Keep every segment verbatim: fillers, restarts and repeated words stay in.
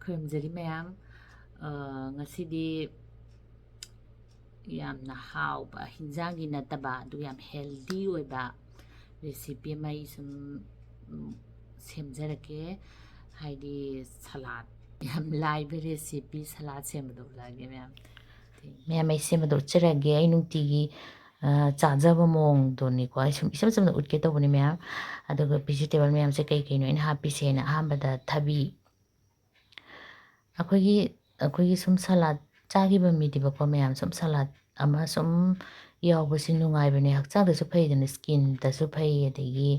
ꯈꯨꯔꯨꯝꯖꯔꯤ ꯃꯌꯥꯝ꯫ ꯑ, ꯉꯁꯤꯗꯤ ꯌꯥꯝꯅ ꯍꯥꯎꯕ, ꯍꯤꯟꯖꯥꯡꯒꯤ ꯅꯠꯇꯕ, ꯑꯗꯨ ꯌꯥꯝ healthy ꯑꯣꯏꯕ recipe ꯑꯃ ꯑꯩ ꯁꯨꯝ, ꯎꯝ, ꯁꯦꯝꯖꯔꯛꯀꯦ꯫ ꯍꯥꯏꯗꯤ salad, ꯌꯥꯝ ꯂꯥꯏꯕ recipe, salad ꯁꯦꯝꯕꯗꯣ ꯎꯠꯂꯛꯑꯒꯦ ꯃꯌꯥꯝ꯫ ꯃꯌꯥꯝ, ꯑꯩ ꯁꯦꯝꯕꯗꯣ ꯎꯠꯆꯔꯛꯑꯒꯦ꯫ ꯑꯩ ꯅꯨꯡꯇꯤꯒꯤ, ꯑ, ꯆꯥꯖꯕ ꯃꯑꯣꯡꯗꯨꯅꯤꯀꯣ꯫ ꯑꯩ ꯁꯨꯝ ꯏꯆꯝ ꯆꯝꯅ ꯎꯠꯀꯦ ꯇꯧꯕꯅꯤ ꯃꯌꯥꯝ꯫ ꯑꯗꯨꯒ vegetable ꯃꯌꯥꯝꯁꯦ ꯀꯩ ꯀꯩꯅꯣ ꯑꯩꯅ ꯍꯥꯞꯄꯤꯁꯦꯅ, ꯑꯍꯥꯟꯕꯗ ꯊꯕꯤ꯫ ꯑꯩꯈꯣꯏꯒꯤ, ꯑꯩꯈꯣꯏꯒꯤ ꯁꯨꯝ salad ꯆꯥꯈꯤꯕ ꯃꯤꯗꯤꯕꯀꯣ ꯃꯌꯥꯝ, ꯁꯨꯝ salad ꯑꯃ ꯁꯨꯝ ꯌꯥꯎꯕꯁꯤ ꯅꯨꯡꯉꯥꯏꯕꯅꯦ, ꯍꯛꯆꯥꯡꯗꯁꯨ ꯐꯩꯗꯅ, skinꯗꯁꯨ ꯐꯩ, ꯑꯗꯒꯤ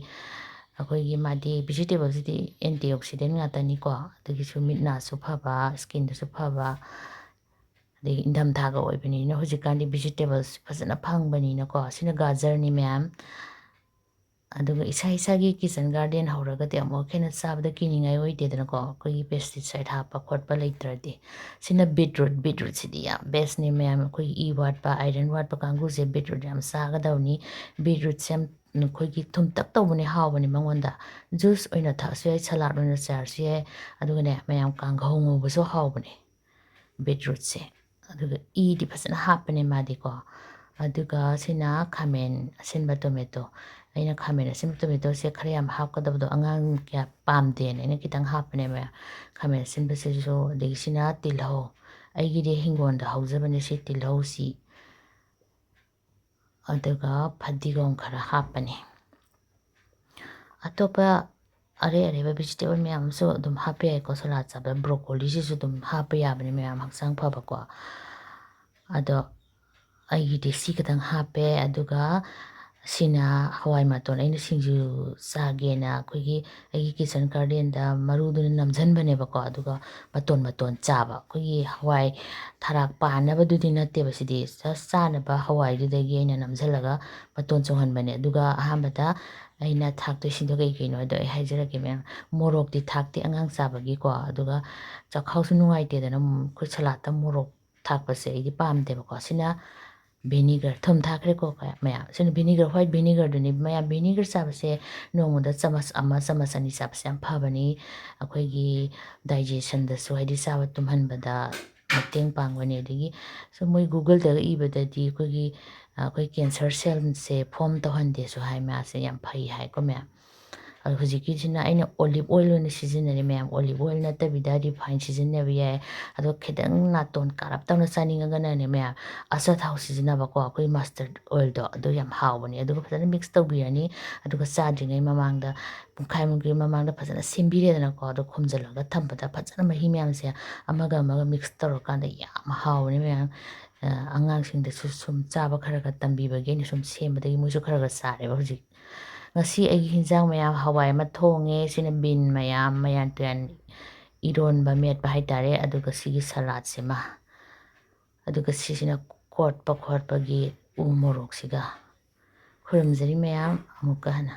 ꯑꯩꯈꯣꯏꯒꯤ ꯃꯥꯗꯤ vegetableꯁꯤꯗꯤ antioxidant ꯉꯥꯛꯇꯅꯤꯀꯣ, ꯑꯗꯨꯒꯤꯁꯨ ꯃꯤꯠ ꯅꯥꯁꯨ ꯐꯕ, skinꯗꯁꯨ ꯐꯕ, ꯑꯗꯒꯤ ꯏꯪꯊꯝꯊꯥꯒ ꯑꯣꯏꯕꯅꯤꯅ ꯍꯧꯖꯤꯛꯀꯥꯟꯗꯤ vegetables ꯐꯖꯅ ꯐꯪꯕꯅꯤꯅꯀꯣ꯫ ꯁꯤꯅ ꯒꯥꯖꯔꯅꯤ ꯃꯌꯥꯝ꯫ ꯑꯗꯨꯒ ꯏꯁꯥ ꯏꯁꯥꯒꯤ kitchen garden ꯍꯧꯔꯒꯗꯤ ꯑꯃꯨꯛ ꯍꯦꯟꯅ ꯆꯥꯕꯗ ꯀꯤꯅꯤꯡꯉꯥꯏ ꯑꯣꯏꯗꯦꯗꯅꯀꯣ, ꯑꯩꯈꯣꯏꯒꯤ pesticide ꯍꯥꯞꯄ ꯈꯣꯠꯄ ꯂꯩꯇ꯭ꯔꯗꯤ꯫ ꯁꯤꯅ beetroot, beetrootꯁꯤꯗꯤ ꯌꯥꯝ bestꯅꯤ ꯃꯌꯥꯝ, ꯑꯩꯈꯣꯏꯒꯤ ꯏ ꯋꯥꯠꯄ, iron ꯋꯥꯠꯄ ꯀꯥꯡꯕꯨꯁꯦ beetroot ꯌꯥꯝ ꯆꯥꯒꯗꯕꯅꯤ꯫ Beetrootꯁꯦ ꯌꯥꯝ ꯑꯩꯈꯣꯏꯒꯤ ꯊꯨꯝꯇꯛ ꯇꯧꯕꯅꯦ, ꯍꯥꯎꯕꯅꯦ ꯃꯉꯣꯟꯗ꯫ Juice ꯑꯣꯏꯅ ꯊꯛꯑꯁꯨ ꯌꯥꯏ, salad ꯑꯣꯏꯅ ꯆꯥꯔꯁꯨ ꯌꯥꯏ, ꯑꯗꯨꯒꯅꯦ ꯃꯌꯥꯝ ꯀꯥꯡꯍꯧ ꯉꯧꯕꯁꯨ ꯍꯥꯎꯕꯅꯦ beetrootꯁꯦ꯫ ꯑꯗꯨꯒ ꯏꯗꯤ ꯐꯖꯅ ꯍꯥꯞꯄꯅꯦ ꯃꯥꯗꯤꯀꯣ꯫ ꯑꯗꯨꯒ ꯁꯤꯅ ꯈꯥꯃꯦꯟ ꯑꯁꯤꯟꯕ tomato꯫ ꯑꯩꯅ ꯈꯥꯃꯦꯟ ꯑꯁꯤꯟꯕ tomatoꯁꯦ ꯈꯔ ꯌꯥꯝ ꯍꯥꯞꯀꯗꯕꯗꯣ ꯑꯉꯥꯡ ꯀꯌꯥ ꯄꯥꯝꯗꯦꯅ ꯑꯩꯅ ꯈꯤꯇꯪ ꯍꯥꯞꯄꯅꯦꯕ꯫ ꯈꯥꯃꯦꯟ ꯑꯁꯤꯟꯕꯁꯤꯁꯨ, ꯑꯗꯒꯤ ꯁꯤꯅ ꯇꯤꯜꯍꯧ꯫ ꯑꯩꯒꯤꯗꯤ ꯍꯤꯡꯒꯣꯜꯗ ꯍꯧꯖꯕꯅꯦ ꯁꯤ ꯇꯤꯜꯍꯧꯁꯤ꯫ ꯑꯗꯨꯒ ꯐꯗꯤꯒꯣꯝ ꯈꯔ ꯍꯥꯞꯄꯅꯤ꯫ ꯑꯇꯣꯞꯄ ꯑꯔꯩ ꯑꯔꯩꯕ vegetable ꯃꯌꯥꯝ ꯑꯃꯁꯨ ꯑꯗꯨꯝ ꯍꯥꯞꯄ ꯌꯥꯏꯀꯣ, salad ꯆꯥꯕꯗ꯫ Broccoliꯁꯤꯁꯨ ꯑꯗꯨꯝ ꯍꯥꯞꯄ ꯌꯥꯕꯅꯤ ꯃꯌꯥꯝ, ꯍꯛꯆꯥꯡ ꯐꯕꯀꯣ꯫ ꯑꯗꯣ ꯑꯩꯒꯤꯗꯤ ꯁꯤ ꯈꯛꯇꯪ ꯍꯥꯞꯄꯦ꯫ ꯑꯗꯨꯒ ꯁꯤꯅ ꯍꯋꯥꯏ ꯃꯇꯣꯟ, ꯑꯩꯅ ꯁꯤꯡꯖꯨ ꯆꯥꯒꯦꯅ ꯑꯩꯈꯣꯏꯒꯤ, ꯑꯩꯒꯤ kitchen gardenꯗ ꯃꯔꯨꯗꯨꯅ ꯅꯝꯁꯤꯟꯕꯅꯦꯕꯀꯣ, ꯑꯗꯨꯒ ꯃꯇꯣꯟ ꯃꯇꯣꯟ ꯆꯥꯕ꯫ ꯑꯩꯈꯣꯏꯒꯤ ꯍꯋꯥꯏ ꯊꯔꯥꯛ ꯄꯥꯟꯅꯕꯗꯨꯗꯤ ꯅꯠꯇꯦꯕ ꯁꯤꯗꯤ, just ꯆꯥꯅꯕ ꯍꯋꯥꯏꯗꯨꯗꯒꯤ ꯑꯩꯅ ꯅꯝꯁꯤꯜꯂꯒ ꯃꯇꯣꯟ ꯆꯣꯡꯍꯟꯕꯅꯦ꯫ ꯑꯗꯨꯒ ꯑꯍꯥꯟꯕꯗ ꯑꯩꯅ ꯊꯥꯛꯇꯣꯏꯁꯤꯡꯗꯣ ꯀꯩ ꯀꯩꯅꯣ ꯍꯥꯏꯗꯣ ꯑꯩ ꯍꯥꯏꯖꯔꯛꯀꯦ ꯃꯌꯥꯝ꯫ ꯃꯣꯔꯣꯛꯇꯤ ꯊꯥꯛꯇꯦ ꯑꯉꯥꯡ ꯆꯥꯕꯒꯤꯀꯣ, ꯑꯗꯨꯒ ꯆꯥꯛꯈꯥꯎꯁꯨ ꯅꯨꯡꯉꯥꯏꯇꯦꯗꯅ, ꯎꯝ, ꯑꯩꯈꯣꯏ saladꯇ ꯃꯣꯔꯣꯛ ꯊꯥꯛꯄꯁꯦ ꯑꯩꯗꯤ ꯄꯥꯝꯗꯦꯕꯀꯣ꯫ ꯁꯤꯅ ꯚꯤꯅꯤꯒꯔ, ꯊꯨꯝ ꯊꯥꯛꯈ꯭ꯔꯦꯀꯣ ꯃꯌꯥꯝ꯫ ꯁꯤꯅ ꯚꯤꯅꯤꯒꯔ, ꯋꯥꯏꯠ ꯚꯤꯅꯤꯒꯔꯗꯨꯅꯤ ꯃꯌꯥꯝ꯫ ꯚꯤꯅꯤꯒꯔ ꯆꯥꯕꯁꯦ ꯅꯣꯡꯃꯗ ꯆꯃꯁ ꯑꯃ, ꯆꯃꯁ ꯑꯅꯤ ꯆꯥꯕꯁꯦ ꯌꯥꯝ ꯐꯕꯅꯤ꯫ ꯑꯩꯈꯣꯏꯒꯤ ꯗꯥꯏꯖꯦꯁꯟꯗꯁꯨ, ꯍꯥꯏꯗꯤ ꯆꯥꯕ ꯇꯨꯝꯍꯟꯕꯗ ꯃꯇꯦꯡ ꯄꯥꯡꯕꯅꯤ꯫ ꯑꯗꯒꯤ ꯁꯨꯝ ꯃꯣꯏ ꯒꯨꯒꯜꯗꯒ ꯏꯕꯗꯗꯤ ꯑꯩꯈꯣꯏꯒꯤ, ꯑꯩꯈꯣꯏ ꯀꯦꯟꯁꯔ ꯁꯦꯜꯁꯦ ꯐꯣꯝ ꯇꯧꯍꯟꯗꯦꯁꯨ ꯍꯥꯏ, ꯃꯥꯁꯦ ꯌꯥꯝ ꯐꯩ ꯍꯥꯏꯀꯣ ꯃꯌꯥꯝ꯫ ꯑꯗꯣ ꯍꯧꯖꯤꯛꯀꯤꯁꯤꯅ ꯑꯩꯅ ꯑꯣꯂꯤꯞ ꯑꯣꯏꯜ ꯑꯣꯏꯅ ꯁꯤꯖꯤꯟꯅꯔꯦ ꯃꯌꯥꯝ꯫ ꯑꯣꯂꯤꯞ ꯑꯣꯏꯜ ꯅꯠꯇꯕꯤꯗ ꯔꯤꯐꯥꯏꯟ ꯁꯤꯖꯤꯟꯅꯕ ꯌꯥꯏ꯫ ꯑꯗꯣ ꯈꯤꯇꯪ ꯅꯥꯇꯣꯟ ꯀꯥꯔꯞ ꯇꯧꯅ ꯆꯥꯅꯤꯡꯉꯒꯅꯅꯦ ꯃꯌꯥꯝ, ꯑꯆꯥꯊꯥꯎ ꯁꯤꯖꯤꯟꯅꯕꯀꯣ, ꯑꯩꯈꯣꯏ ꯃꯁꯇꯔꯗ ꯑꯣꯏꯜꯗꯣ, ꯑꯗꯨ ꯌꯥꯝ ꯍꯥꯎꯕꯅꯦ꯫ ꯑꯗꯨꯒ ꯐꯖꯅ ꯃꯤꯛꯁ ꯇꯧꯕꯤꯔꯅꯤ꯫ ꯑꯗꯨꯒ ꯆꯥꯗ꯭ꯔꯤꯉꯩ ꯃꯃꯥꯡꯗ, ꯄꯨꯡꯈꯥꯏꯃꯨꯛꯀꯤ ꯃꯃꯥꯡꯗ ꯐꯖꯅ ꯁꯦꯝꯕꯤꯔꯦꯗꯅꯀꯣ꯫ ꯑꯗꯣ ꯈꯣꯝꯖꯤꯜꯂꯒ ꯊꯝꯕꯗ ꯐꯖꯅ ꯃꯍꯤ ꯃꯌꯥꯝꯁꯦ ꯑꯃꯒ ꯑꯃꯒ ꯃꯤꯛꯁ ꯇꯧꯔꯀꯥꯟꯗ ꯌꯥꯝ ꯍꯥꯎꯕꯅꯦ ꯃꯌꯥꯝ꯫ ꯑ, ꯑꯉꯥꯡꯁꯤꯡꯗꯁꯨ ꯁꯨꯝ ꯆꯥꯕ ꯈꯔ ꯈꯔ ꯇꯝꯕꯤꯕꯒꯤ ꯑꯩꯅ ꯁꯨꯝ ꯁꯦꯝꯕꯗꯒꯤ ꯃꯣꯏꯁꯨ ꯈꯔ ꯈꯔ ꯆꯥꯔꯦꯕ ꯍꯧꯖꯤꯛ꯫ ꯉꯁꯤ ꯑꯩꯒꯤ ꯍꯤꯟꯖꯥꯡ ꯃꯌꯥꯝ, ꯍꯋꯥꯏ ꯑꯃ ꯊꯣꯡꯉꯦ, ꯁꯤꯅ ꯕꯤꯟ ꯃꯌꯥꯝ, ꯃꯌꯥꯟ ꯇꯨꯌꯥꯟ ꯏꯔꯣꯟꯕ ꯃꯦꯠꯄ ꯍꯥꯏꯇꯥꯔꯦ, ꯑꯗꯨꯒ ꯁꯤꯒꯤ ꯁꯂꯥꯠꯁꯤꯃ, ꯑꯗꯨꯒ ꯁꯤꯁꯤꯅ ꯀꯣꯠꯄ ꯈꯣꯠꯄꯒꯤ ꯎ ꯃꯣꯔꯣꯛꯁꯤꯒ꯫ ꯈꯨꯔꯨꯝꯖꯔꯤ ꯃꯌꯥꯝ ꯑꯃꯨꯛꯀ ꯍꯟꯅ꯫